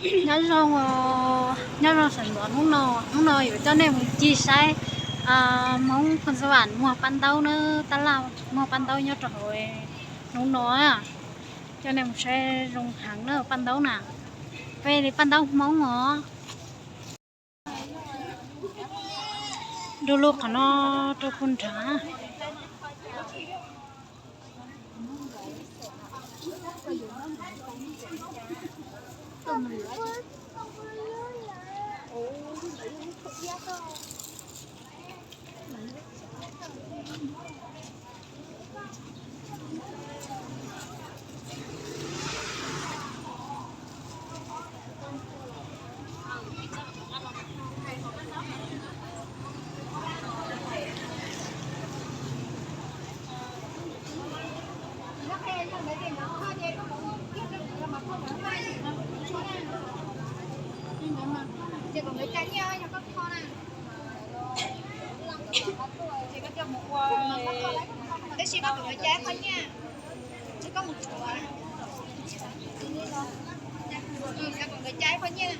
Nyob zoo, nyob zoo sawv ntxov, hnub no, hnub no yuav coj nej mus ncig saib Hmoob Phoos Xab Vam muag paj ntaub na, tab laj muag paj ntaub nyob rau hauv hnub no. Coj nej mus saib zoo heev na paj ntaub na, peb li paj ntaub Hmoob os. Du lug qhov no rau puag nrad. Tab sis koj tus yuav cai qhov nyiaj, koj mus tsuav, koj tus yuav cai qhov nyiaj,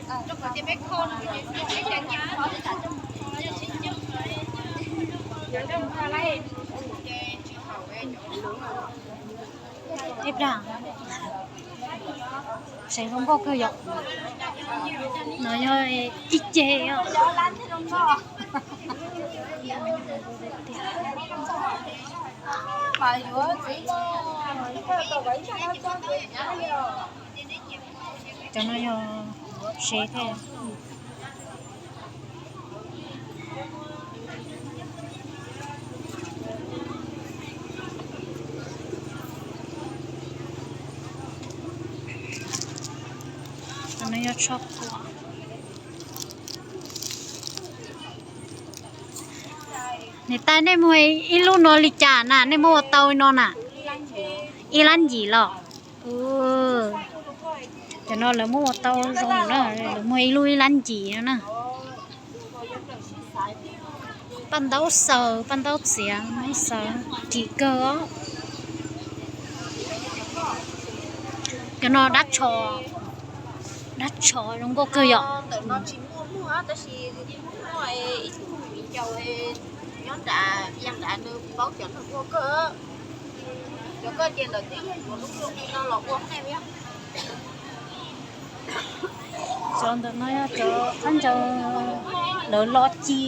rau qhov tias peb kho no ces peb cai nyiaj qhov. Ib plag seem zoo nkauj kawg yom. No yog ib ce os. Cov no yog se thiab. Cov no yog tsho quav. Niam tais, nej muag ib lub no li cas na, nej muab ua tau no na? Ib lab ncim los? Cov no lawv muab ua tau zoo na, lawv muag ib lub ib lab ncim no na. Paj ntaub xaws, paj ntaub txiav, xaws kim kawg os. Cov no dab tsho, dab tsho zoo nkauj kawg yom. Ntawm no tsis muaj muag tab sis muaj ib tug viv ncaus nyob nrad, yog nrad nws paub cov no ua kawg. Cov koj tias ntawm twb yog yuav lub zoo li no los ua nej yog. Cov ntawm no yog cov khaub ncaws lawv lo ci.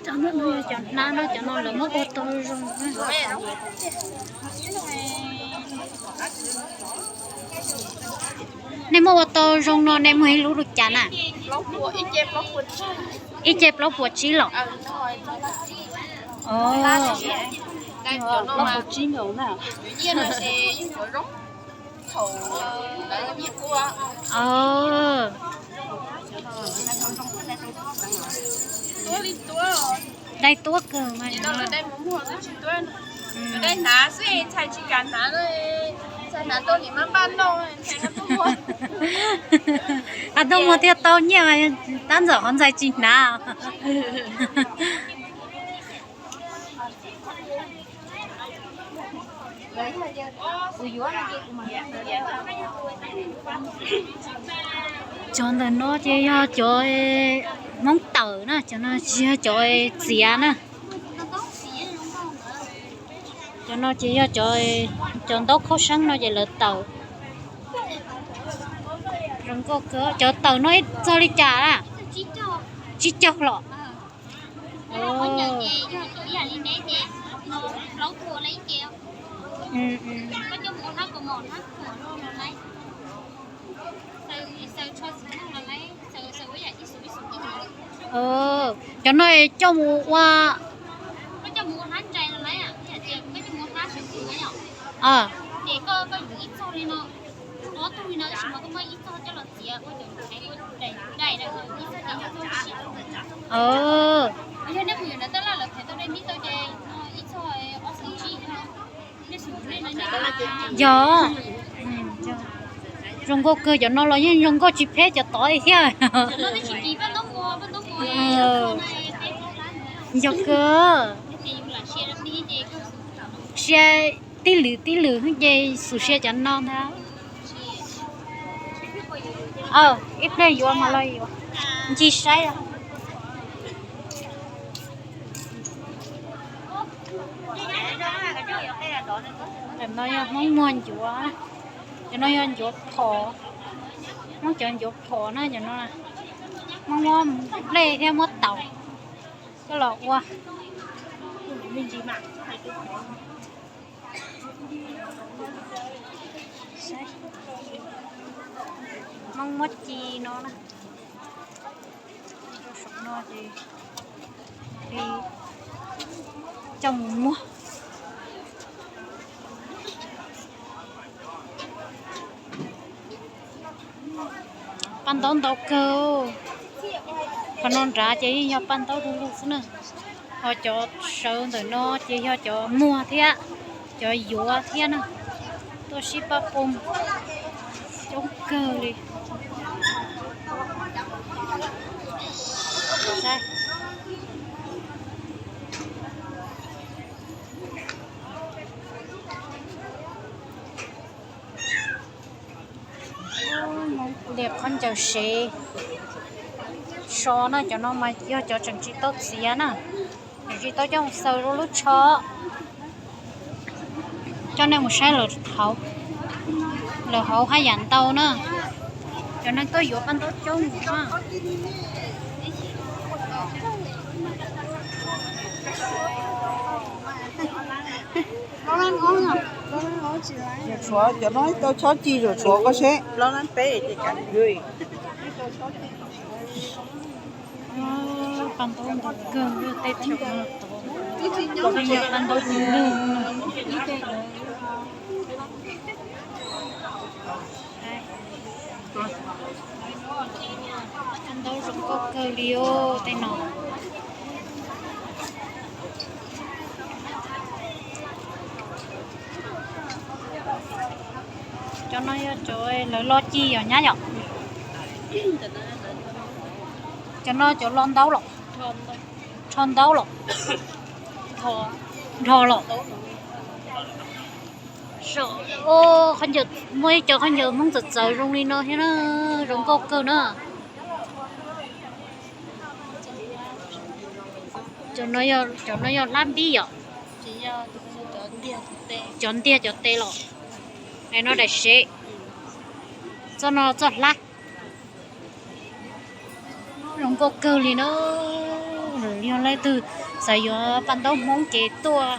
Cov no yog cov hnab no, cov no lawv muab ua tau zoo. Nej muab ua tau zoo no nej muag ib lub li cas na? Ib ce plaub puas tsib los? Plaub puas tsib nkaus na. Dai tuab kawg mas. Qhov tuaj muag thiaj tau nyiaj, tab ntxawm qhov ntxhais tsis hnav. Cov ntawm no ces yog cov Hmoob tawm na, cov no tsis yog cov txiav na. Cov no ces yog cov, cov ntaub khaub seeb no ces lawv tawm. Zoo nkauj kawg. Cov tawm no ib txog li cas na? Tsib caug los? Cov no coj mus ua Yog, zoo nkauj kawg, cov no los yeej zoo nkauj tsis phem cov tod li thiab. Yog kawg, sia tib lwm tib lwm ces xum sia cov no ntag. Ib pliag yuav mas los yuav, ncig saib. Tam no yog Hmoob muag ncuav, cov no yog ncuav phom, Hmoob cov ncuav phom na, cov no Hmoob muab nplej thiab muab taum coj los ua. Hmoob muab ci no na, rau saum no ces li coj mus muag. Paj ntaub ntau kawg, qhov no nrad ces yeej yog paj ntaub du lug xwb na, ho cov sawv ntawm no ces yog cov muag thiab cov yuav thiab na, tuaj sib pab poo coob kawg li. Li khaub ncaws sev so na, cov no mas yog cov tseem tsis tau txiav na, tseem tsis tau coj mus xaws rau lub tsho. Coj nej mus saib lawm hauv, lawm hauv haj yam ntau na. Cov neeg tuaj yuav paj ntaub coob na. Tshuav cov no tau chob ci, tshuav koj seb. Paj ntaub ntau kawg, tej thaum no tod, paj ntaub du lug. Paj ntaub zoo nkauj kawg li os tej no. Cov no yog cov lawv lo ci yom nyab yom. Cov no cov lo ntaub los, rho ntaub los, nrho los. Muaj ib co khaub ncaws Hmoob txawv txawv zoo li no thiab na, zoo nkauj kawg na. Cov no yog hlab npib yom, cov ntiag cov tes los, no daim sev, txoj no txoj hlab. Zoo nkauj kawg li na. Lwm yog leej twg xav yuav paj ntaub Hmoob ces tuaj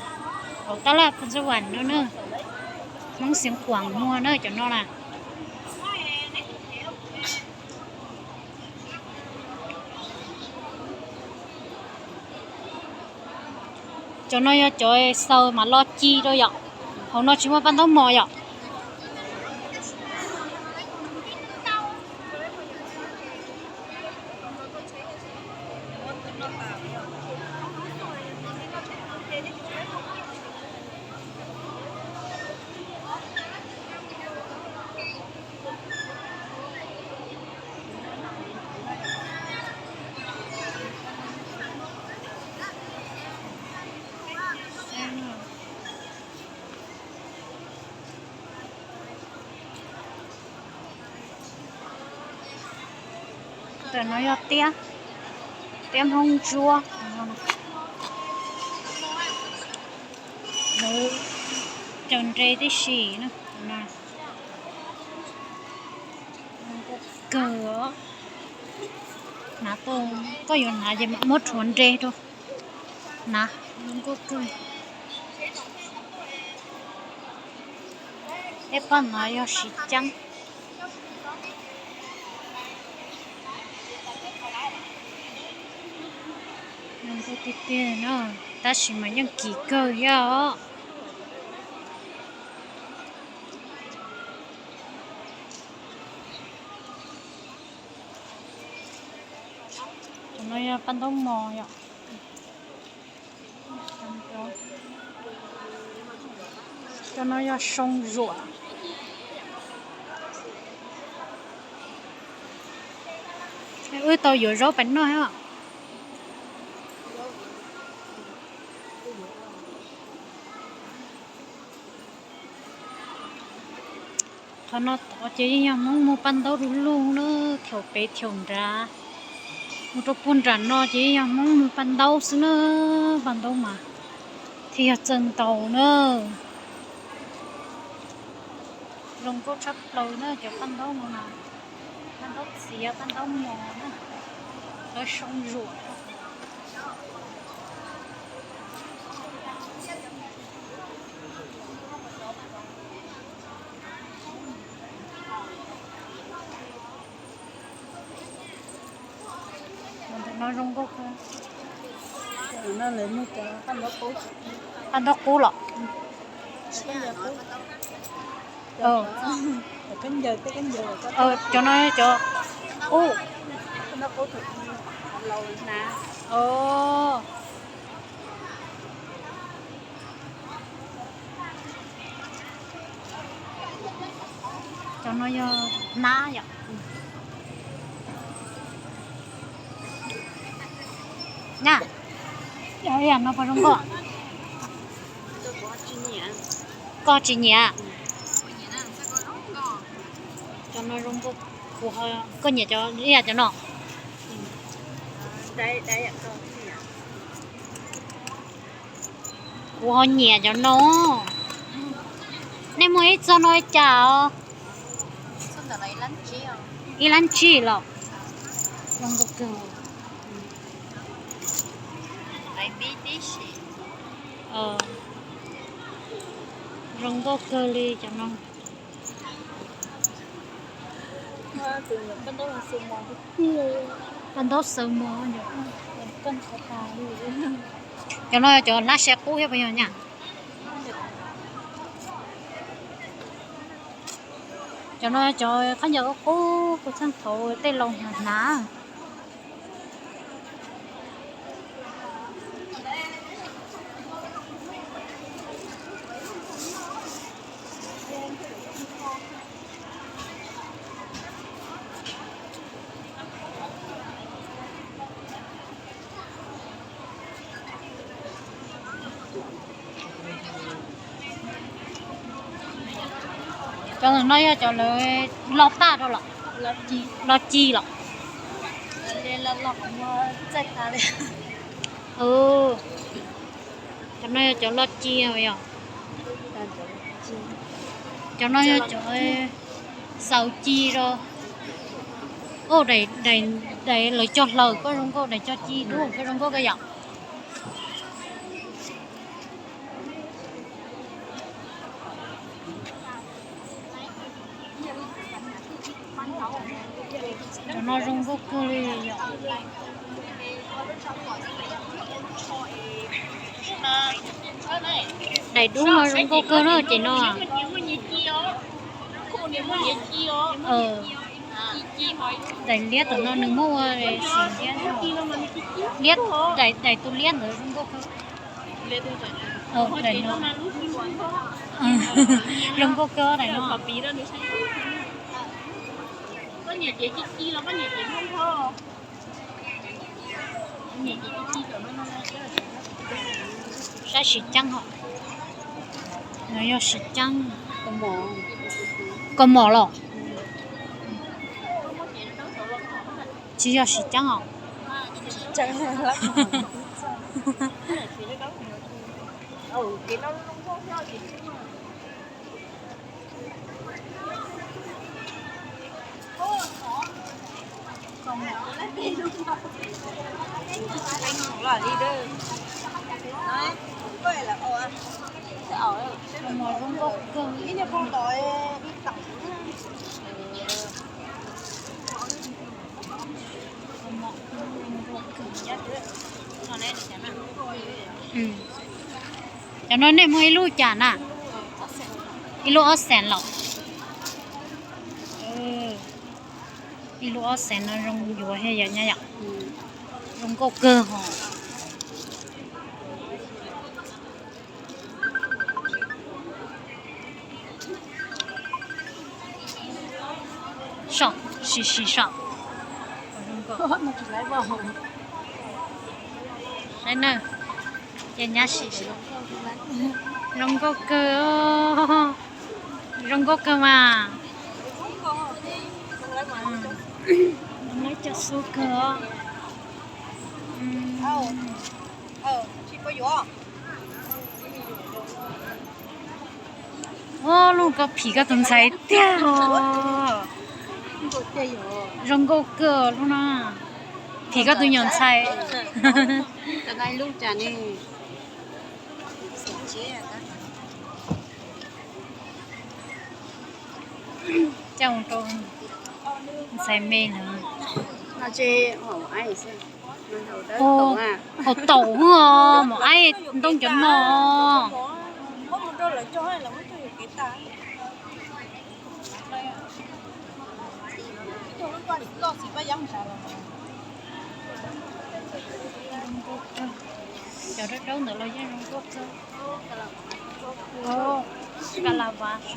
hauv tab laj Phoos Xab Vam no na, Hmoob Xeev Khuam muag na cov no na. Cov no yog cov xaws mas lo ci rau yom. Hauv no tsis muaj paj ntaub mos yom. Ntawm no yog tiab, tiab Hmoob ntsuab. Lawv cog nres tib si na. Kawg os. Hnav tau, koj yuav hnav ces mam muab rhuav nres rau. Hnav zoo nkauj kawg. Peb poj no yog siv ceeb. Zoo nkauj tiag tiag na, tab sis mas yeej kim kawg thiab os. Cov no yog paj ntaub mos yom. Cov no yog soo zuam. Wb tau yuav zaub pais noj os. Qhov no tod ces yeej yog Hmoob muag paj ntaub du lug na, thaum pem thaum nrad. Mus rau puag nram no ces yeej yog Hmoob muag paj ntaub xwb na, paj ntaub mas thiaj yog txawj ntau na. Zoo nkauj tshaj plaws na cov paj ntaub no, paj ntaub txiav, paj ntaub mos na, lawv soo zuam. Ntawm no zoo nkauj kawg. Paj ntaub qub los? Cov no cov qub. Cov no yog hnab yom. Nyab, ib yam no puas zoo nkauj? Koj tsis nyiam? Cov no zoo nkauj. Kuv ho, koj nyiam cov, ib yam cov no? Kuv ho nyiam cov no. Nej muag ib txoj no li cas os? Ib lab tsib los? Zoo nkauj kawg. Zoo nkauj kawg li cov no. Paj ntaub xaws mos. Cov no yog cov hlab sai qub thiab puas yog nyab? Cov no cov khaub ncaws qub qub, kuv txheej thaum tej laus hnav hnav. Cov ntawm no yog cov lawv lo tag rau los? Lo ci los? Cov no yog cov lo ci yog? Cov no yog cov xaws ci rau. Daim lawv cog hlaws koj zoo nkauj, daim cog ci dub koj zoo nkauj kawg yom. Cov no zoo nkauj kawg li yom. Daim dub no zoo nkauj kawg na ces no. Daim liab tom no nws muab ua xim liab, daim tus liab ntawd zoo nkauj kawg. Daim no zoo nkauj kawg daim no. Saib siv ceeb os. No yog siv ceeb. Kaus mom los? Tsis yog siv ceeb os. Cov no nej muag ib lub cas na? Ib lub ob xees los? Ib lub ob xees no zoo yuav thiab yom nyab yom. Zoo nkauj kawg hos. Saib, sim sim saib. Saib na, ces nyab sim sim. Zoo nkauj kawg, zoo nkauj kawg mas. Lawv cov xu kawg os. Ua lub ko phim koj tus ntxhais tiag os. Zoo nkauj kawg lub no. Phim koj tus nyuam ntxhais. Coj mus rau ntxhais me lawm. Haus taum os, maum aib ntoo cov no. Cov dawb dawb ntawd los yeej zoo nkauj kawg. Ka la vas.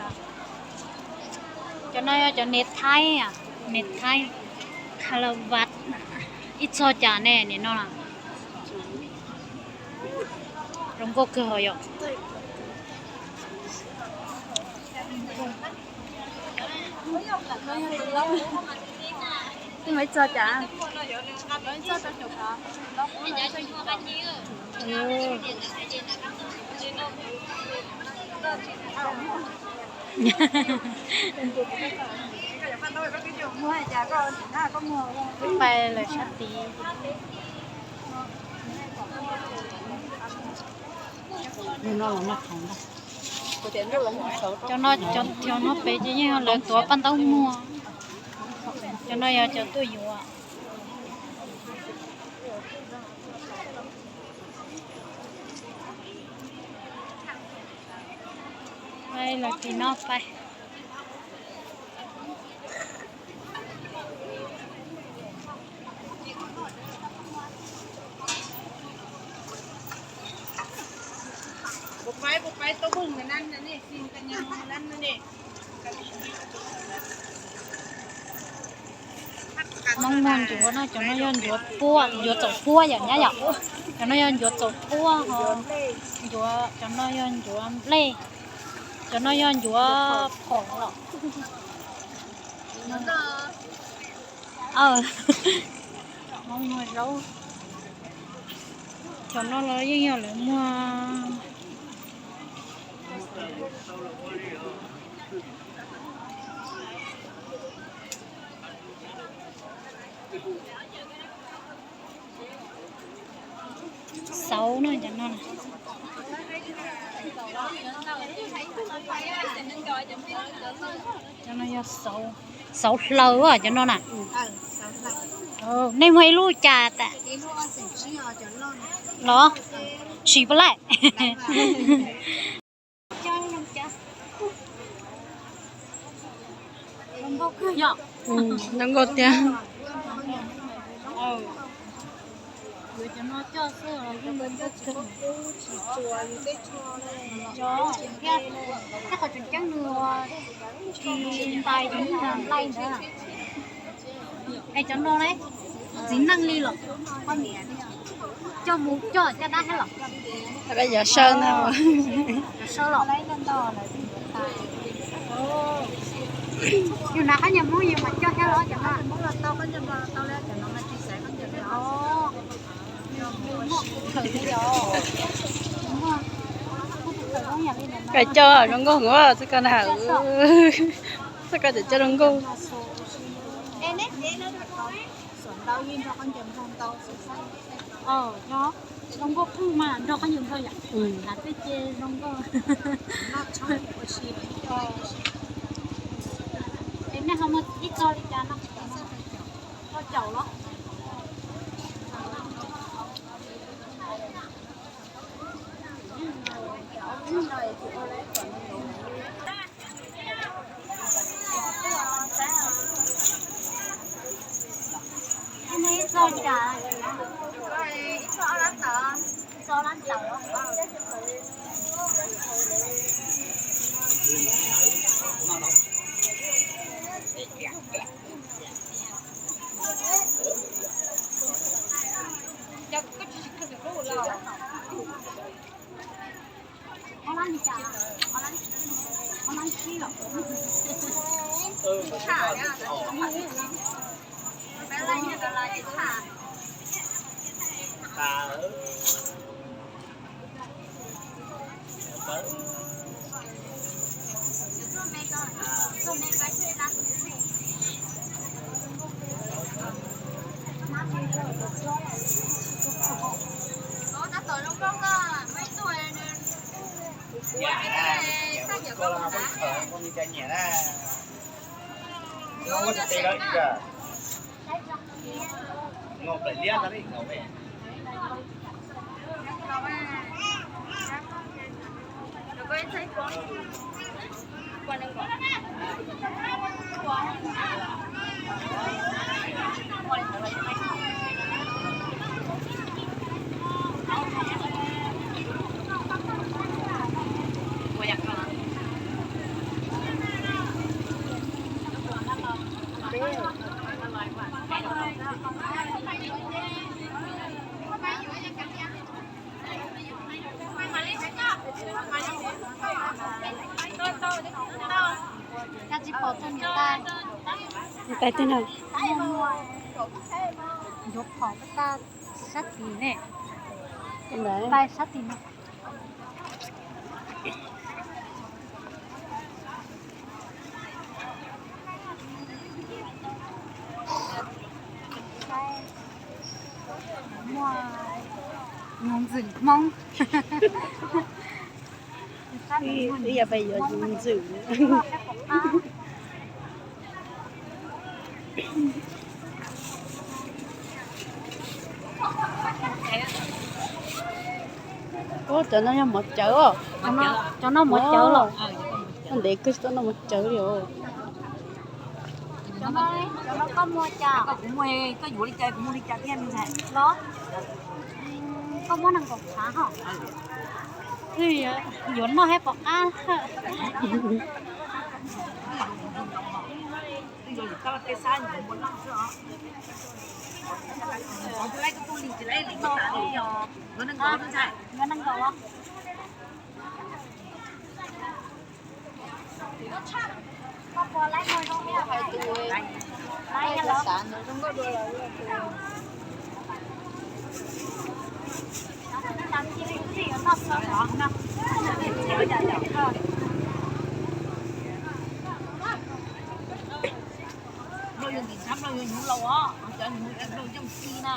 Cov no yog cov niam thaib, niam thaib. Ka la vas. Ib txog cas ne, nim no na. Zoo nkauj kawg hos yom. Twb mus ib txog cas? Twb pais lawm sab tid. Cov no, cov no pem ces yeej yog lawv tuav paj ntaub muag. Cov no yog cov tuaj yuav. Pais lawm tim no pais. Hmoob muag ncuav no, cov no yog ncuav puab, ncuav txaus puab yom nyab yom. Cov no yog ncuav txaus puab ho, ncuav, cov no yog ncuav nplej, cov no yog ncuav phom los. Hmoob muag zaub. Cov no los yeej yog lawv muag. Xauv no, cov no, cov no yog xauv hlaws cov no na. Nej muag ib lub cas tas? Los tsis pab laij. Zoo nkauj tiag. Thiab qhov tseem ceeb nws tsis ntais cov nplej ntawd. Es cov no ne, txiv neej li los coj mus coj caj dab thiab los? Yog saw no. Yog saw los. Yus hnav qab ncaws Hmoob yus mam coj thiab los cov no. Koj coj zoo nkauj, txoj koj na, txoj koj coj zoo nkauj. Zoo nkauj kawg mas nrog qab ncaws nplog yom. Hnav tej ces zoo nkauj. Es nej ho muag ib txoj li cas no? Txoj caum los? Ib txoj li cas? Ib txoj lab ntawd. Tais twg no? Yuav phom tais sab tid ne. Tais sab tid no. Muaj ntxwm Hmoob. Ib yam peb yuav ntxwm. Ub, cov no yog mov cawv os. Cov no mov cawv los? Ntev kawg tsis tau noj mov cawv li os. Cov no, cov no koj muag cas? Koj yuav li cas kuv muag li cas thiab me ntxhais. Los? Koj muab nees nkaum phav ho. Yuav noj thiab pom qab. Yuav nees nkaum los? Nplog yuav ntim ntshav, nplog yuav hnyuv laus os, cov hnyuv nplog yooj ci na,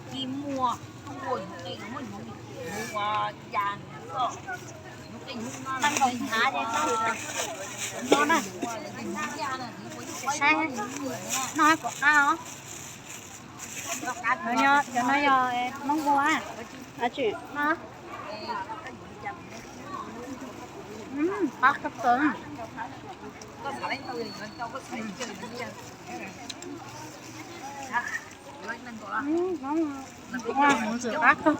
ci muag, tuaj hnyuv qe, muab hnyuv, hnyuv ua ya, hnyuv qe hnyuv no, no na, saib, noj pom qab os. Cov no yog Hmoob ua. Qab kawg. Hmoov ntxwm qab kawg.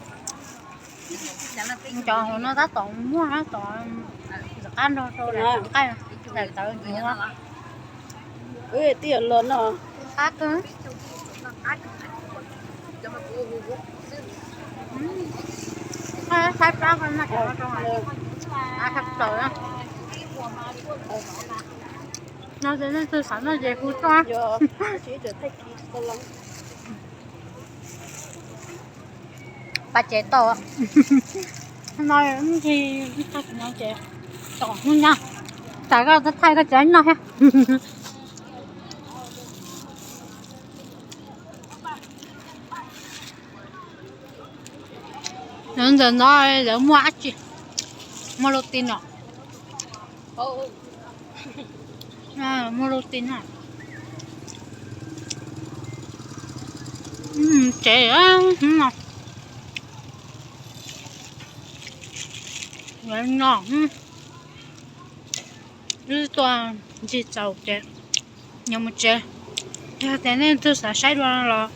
Cov hauv no tab tom muaj tab tom ntxim qab nrog rau daim qaij, daim tawv hnyuv. Twb yog los no qab kawg. Saib plab no, qab tshaj plaws. No ces leej twg xav noj ces hu tuaj. Pab tsev tau. No ib ntsis no ces tom hnub nyoog, tas koj thaij koj tsev noj thiab. Ntawm no lawv muaj dab tsi? Muaj lub ti no. Muaj lub ti no. Tsev no. Wb tuaj ncig txaus ces yuav mus tsev. Yog tias nej leej twg xav saib dua los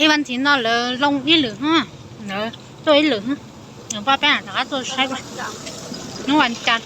ib vas thiv no lawv loo ib lwm, lawv tuaj ib lwm, nws pab peb rov qab tuaj saib dua. Hnub vas cas